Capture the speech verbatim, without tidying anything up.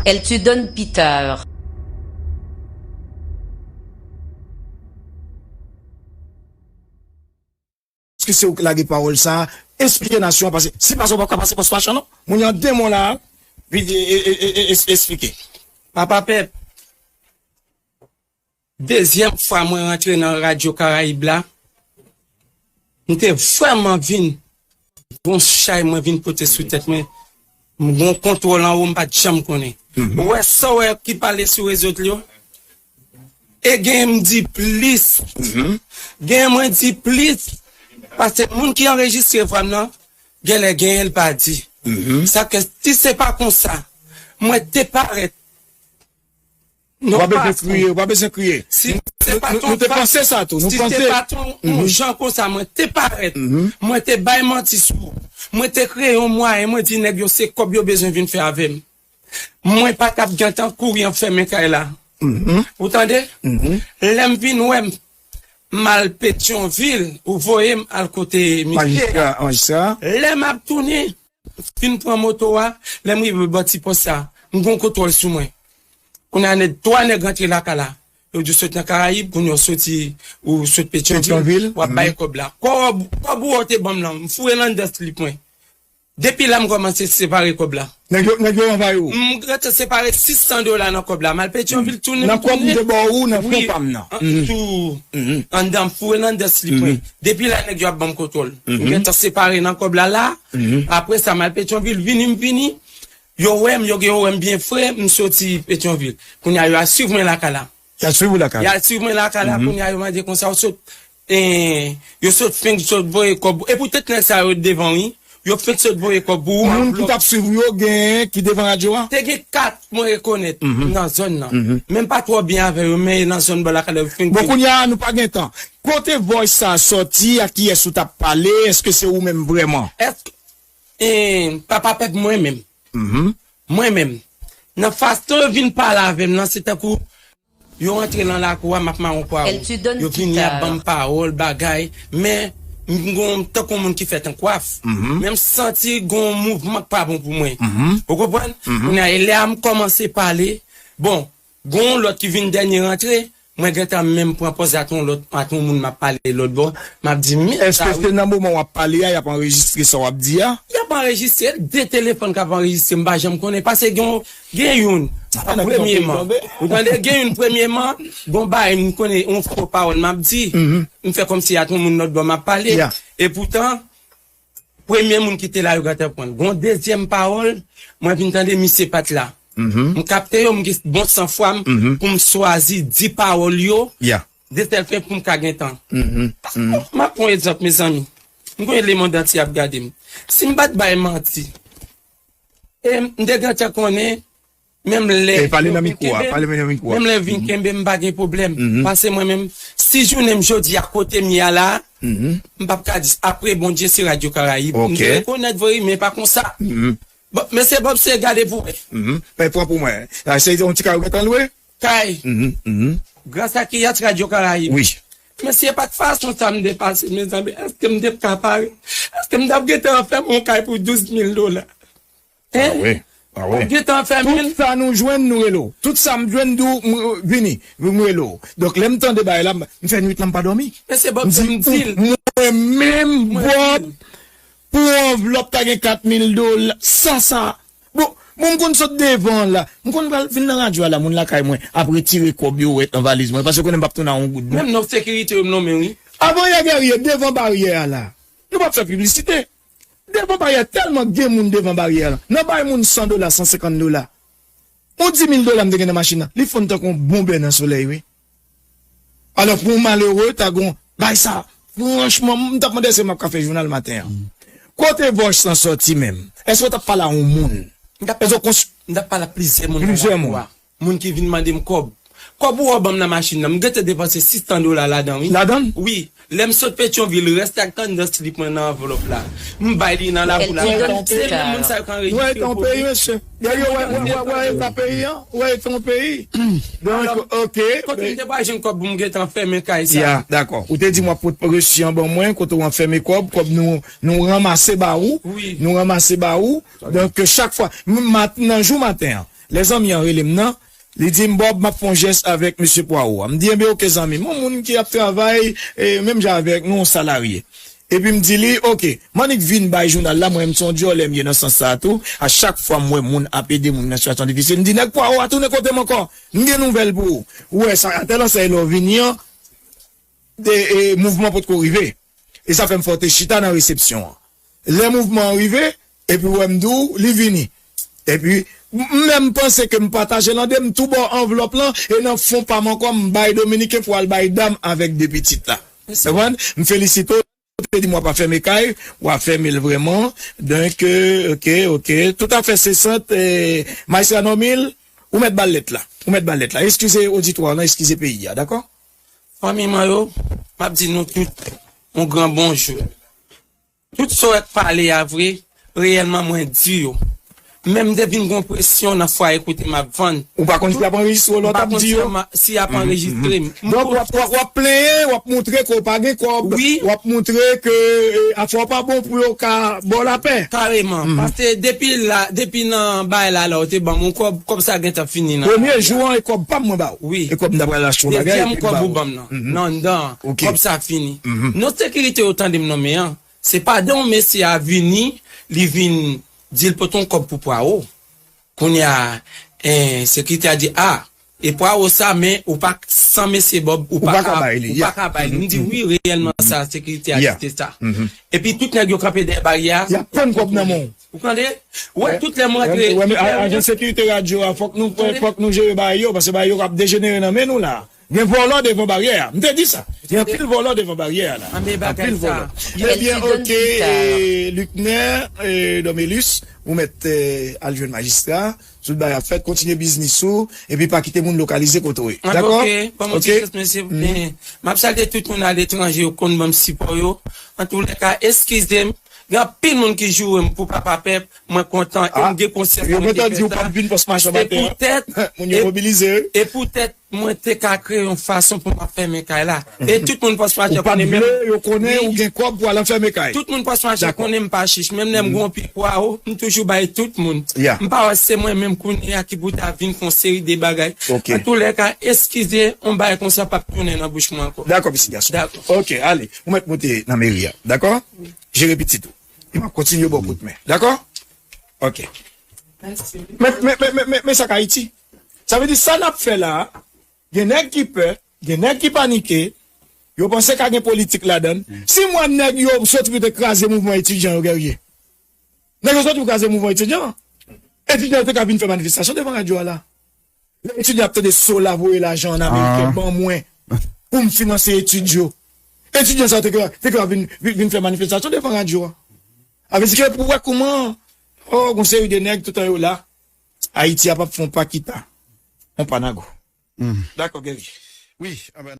Elle te donne Peter. Èske se ou ki lage pawòl sa a? Esplike nasyon an, paske si pa sa, ou p ap ka pase pòs machan non. Moun yo an demon la a. Vin e- e- e- e- es- esplike. Papa Pèp, dezyèm fwa mwen rantre nan Radyo Karayib la, m te vrèman vin gon chay mwen vin pote sou tèt mwen. M gon kontwòl anwo m pa t janm konnen. Ou wè sa w wè ki pale sou rezo yo? E gen m di plis. Gen mwen di plis. Paske moun ki anrejistre vwa m nan, genlè genyen l pa di. Sa ke si se pa konsa, mwen te parèt. Ou pa bezwen kriye, ou pa bezwen kriye. Si se pa Nou te panse sa tou, nou panse. Si se pa ton yon jan konsa, mwen te parèt. Mwen te bay manti sou ou. Mwen te kreye yon mwayen, mwen di nèg yo se kòb yo bezwen vin fè avè m. Mwen pa t ap gentan kouri an fèmen kay la. Ou tande? Lè m vin wè m, m al Petyonvil, ou voye m al kote misye. Lè m ap tounen, fin pran moto a, lè m rive bò ti pòs sa, m gon kontwòl sou mwen. Kounye a nèg, twa nèg rantre lakay la. Yo di w sot nan Karayib, kounye a w soti, ou sot Petyonvil, w ap bay kòb la. Kòb, kòb ou wè w te ban m lan, m foure l anndan slip mwen. Depi la m kòmanse separe kòb la. Nèg yo, nèg yo anvayi w. M gentan separe sis san dola nan kòb la. M al Petyonvil tounen. Nan kòb m te ba w, nan fon pa m nan. Tou. Anndan m foure l anndan slip mwen. Depi la nèg yo ap ban m kontwòl. M gentan separe nan kòb la la. Apre sa m al Petyonvil, vini m vini. Yo wè m, yo gen yo wè m byen fre, m soti Petyonvil. Kounye a yo al swiv mwen lakay la. Y al swiv ou lakay? Y al swiv mwen lakay la, kounye a yo mande konsa, yo sot, eh, yo sot fenk sot voye kòb. E poutèt nèg sa yo devan wi. Yo fenk sot voye kòb pou ou. Moun ki t ap swiv ou yo genyen ki devan radyo a? Te gen kat mwen rekonèt nan zòn nan. Men m pa twò byen avè yo, men nan zòn bò lakay la yo fenk. Bon, kounye a nou pa gen tan. Kote voice sa a sòti, a kiyès ou t ap pale, èske se ou menm vrèman? Èske, eh, papa pèp mwen menm. Mwen menm, nan fason yo vin pale avè m nan, se tankou yo rantre nan lakou a, m ap mawon pwawo. Yo vini ap ban m pawòl, bagay, men m gon tankou moun ki fèt an kwaf. Men m santi gon mouvman k pa bon pou mwen. Ou konprann? Kounye a, e lè a m kòmanse pale. Bon, gon lòt ki vin dènye rantre, mwen gentan menm pran pòz ak yon lòt, ak yon moun m ap pale lòt bò, m ap di men sa wi. Èske se nan moman w ap pale a, y ap anrejistre sa w ap di a? Y ap anrejistre, de telefòn k ap anrejistre, m pa janm konnen, paske gen, gen youn, premyeman, ou tande, gen youn premyeman, gon bagay m konnen, yon fo pawòl m ap di, m fè kòmsi ak yon moun lòt bò m ap pale, epoutan, premye moun ki te la yo gentan pran l. Gon dezyèm pawòl, mwen vin tande misye pa t la. M kapte yo, m gen bon san fwa m pou m swazi di pawòl yo de tèl ke pou m ka gen tan. M ap pran egzanp, mezanmi. M konnen lemonn antye ap gade m. Si m pa t bay manti, e m te gentan konnen, Menm lè yo vin kenbe m, menm lè yo vin kenbe m, m pa gen pwoblèm. Paske mwen menm, si jounen m jodi a kote m ye a la, m p ap ka di, apre Bondye se Radyo Karayib. M te rekonèt vre wi, men pa konsa. Bon, mesye Bob, se gade pou wè. Men pran pou mwen. Se yon ti kay ou gentan lwe? Kay. Gras a kiyès? Radyo Karayib. Wi. Mesye, pa t fason sa m te pase, mezanmi. Èske m te ka pare? Èske m t ap gentan fè m yon kay pou douz mil dola? Hein? Ah oui. Ah oui. Ou gentan fèmen l. Tout sa nou jwenn, nou rele w. Tout sa m jwenn, di w, m, vini, m rele w. Donk, lè m tande bagay la, m, m fè nwit lan, m pa dòmi. Men se Bob, m di l. Mwen menm, Bob, pou yon anvlòp, ta gen kat mil dola, sa, sa. Bon, bon, m konn sot devan la. M konn pral vin nan radyo a la, moun lakay mwen ap retire kòb yo wèt nan valiz mwen, paske yo konnen m p ap tounen a yon goud, non. Menm non sekirite yo m nonmen, wi. Avan yè Guerrier, devan baryè a la. Nou p ap fè piblisite. Devan baryè, tèlman gen moun devan baryè a. Nan bay moun san dola, san senkant dola. Yon di mil dola m te gen nan machin nan. Li fonn tankou yon bonbè nan solèy, wi. Alò, pou yon malere, ta gon, bay sa. Franchman, m t ap mande èske m ap ka fè jounal maten an. Kote vòch sa sòti menm? Èske w t ap pale a yon moun? M t ap pale a plizyè moun. Plizyè moun. Moun ki vin mande m kòb. Kòb ou wè w ban m nan machin nan, m gentan depanse sis san dola ladan, wi. Ladan l? Wi. Lè m sot Petyonvil, rès ak anndan slip mwen nan anvlòp la. M bay li nan lakou la. Se menm moun sa yo k anrejistre. Wè, e tan peyi, mesye. Gade, wè, wè, wè, wè, e tan peyi, an. Wè, e tan peyi. Donk, oke. Kote m te pral jwenn kòb pou m gentan fèmen kay sa? Ya, dakò. Ou te di m w ap pot resi an ban mwen, kote w anfème kòb, kòb nou, nou ranmase ba ou. Wi. Nou ranmase ba ou. Donk, chak fwa, m, mat-, nan jou maten an, Lè zanmi an rele m nan, li di m, Bob, m ap fè yon jès avèk mesye Pwawo a. M di, enben, oke, zanmi m, yon moun ki ap travay, e, menm jan avèk nou, yon salarye. Epi m di li, oke, m annik vin bay jounal la, mwen menm se yon dyòlè m ye nan sans sa a tou. A chak fwa m wè moun ap ede moun nan sitiyasyon difisil, m di, nèg Pwawo a tounen kote m ankò. M gen nouvèl pou ou. Ou wè sa, a tèl ansèy lè w vini an, de, e, mouvman potko rive. E sa fè m fè w te chita nan resepsyon an. Lè mouvman an rive, epi w wè m di w, li vini. Epi, m m menm panse ke m pataje l an de, m tou ba w anvlòp lan, e nan fon pa m ankò, m bay Dominiken pou al bay dam avèk de pitit la. Konprann? M felisite w, ou te di m w ap fèmen kay, w ap fèmen l vrèman. Donk, euh, oke, oke. Toutafè, se sant, eh, Maestra Normil, ou mèt ba l lèt la. Ou mèt ba l lèt la. Eskize oditwa lan, eskize peyi a, dakò? Fanmi mwen yo, m ap di nou tout yon gran bonjou. Tout sa w wè k pale a vre, reyèlman mwen di yo. Menm depi m gon presyon nan fwaye kote m ap vann. Ou pa konn si y ap anrejistre w lè w t ap di yo? M pa konn si y ap anrejistre m. Donk, w ap, w ap, w ap plenyen, w ap montre ke w pa gen kòb, wi, w ap montre ke, eh, afè w pa bon pou yo ka ba w lapè. Kareman. Paske depi la, depi nan bagay la, la, w te ban m yon kòb, kòb sa gentan fini nan. Premye jou an, e kòb pa m mwen ba w. Wi. E kòb m ta pral achte yon bagay, dezyèm kòb ou ban m nan. Nan, nan, kòb sa fini. Non sekirite yo tande m nonmen an. Se pandan yon mesye a vini, li vin di l pote yon kòb pou Pwawo. Kounye a, eh, sekirite a di, a, e Pwawo sa, men ou pa, san mesye Bob, ou pa ka bay li. Ou pa ka bay li. M di, wi, reyèlman sa, sekirite a di se sa. Epi tout nèg yo kanpe dèyè baryè a. Y ap tann kòb nan men w. Ou tande? Wè, tout lè m rantre, wè, men ajan sekirite radyo a, fòk nou, fòk nou jere bagay yo, paske bagay yo ap dejenere nan men nou la. Gen vòlò devan baryè a. M te di sa. Gen anpil vòlò devan baryè a la. Anpil vòlò. Ebyen, oke, eh, Luckner, eh, Dormélus, ou mèt, eh, al jwenn majistra. Tout bagay ap fèt, kontinye biznis ou, epi pa kite moun lokalize kote w ye. Dakò? Oke, kòm ou di, mesye, eh, m ap salye tout moun aletranje yo konn ban m sipò yo. Antoulèka, eskize m. Gen anpil moun ki joure m pou papa pèp, mwen kontan, e m gen konsyans mwen te fè sa. Yo gentan di w p ap vin fòs mache maten an. Poutèt, moun yo mobilize, wi. E poutèt mwen te ka kreye yon fason pou m ap fèmen kay la. E tout moun fòs mache konnen menm. Ou pa t vle yo konnen ou gen kòb pou al anfèmen kay. Tout moun fòs mache konnen m pa chich. Menm lè m gen yon pye pwawo, m toujou bay tout moun. M pa wè se mwen menm kounye a ki pou ta vin fè yon seri de bagay. Antoulèka, eskize, yon bagay konsa p ap tounen nan bouch mwen ankò. Dakò, pitit gason. Dakò. Oke, ale. Ou mèt monte nan meri a. Dakò? Jere pitit ou. E m ap kontinye ba w kout men. Dakò? Oke. Men, men, men, men, men, men sa k Ayiti. Sa vle di sa n ap fè la a, gen nèg ki pè, gen nèg ki panike, yo panse ka gen politik ladan l. Si m wè nèg yo soti pou te kraze mouvman etidyan yo, Guerrier. Nèg yo soti pou kraze mouvman etidyan. Etidyan yo te ka vin fè manifestasyon devan radyo a la. Lè etidyan ap tande so la voye lajan an ameriken ban mwen pou m finanse etid yo. Etidyan sa yo te ka, te ka vin, vin, vin fè manifestasyon devan radyo a. A vle di ke pou wè kouman, oh, gon seri de nèg toutan yo la, Ayiti a p ap fè yon pa kita, yon pa nago. Dakò, Guerrier. Wi, anben.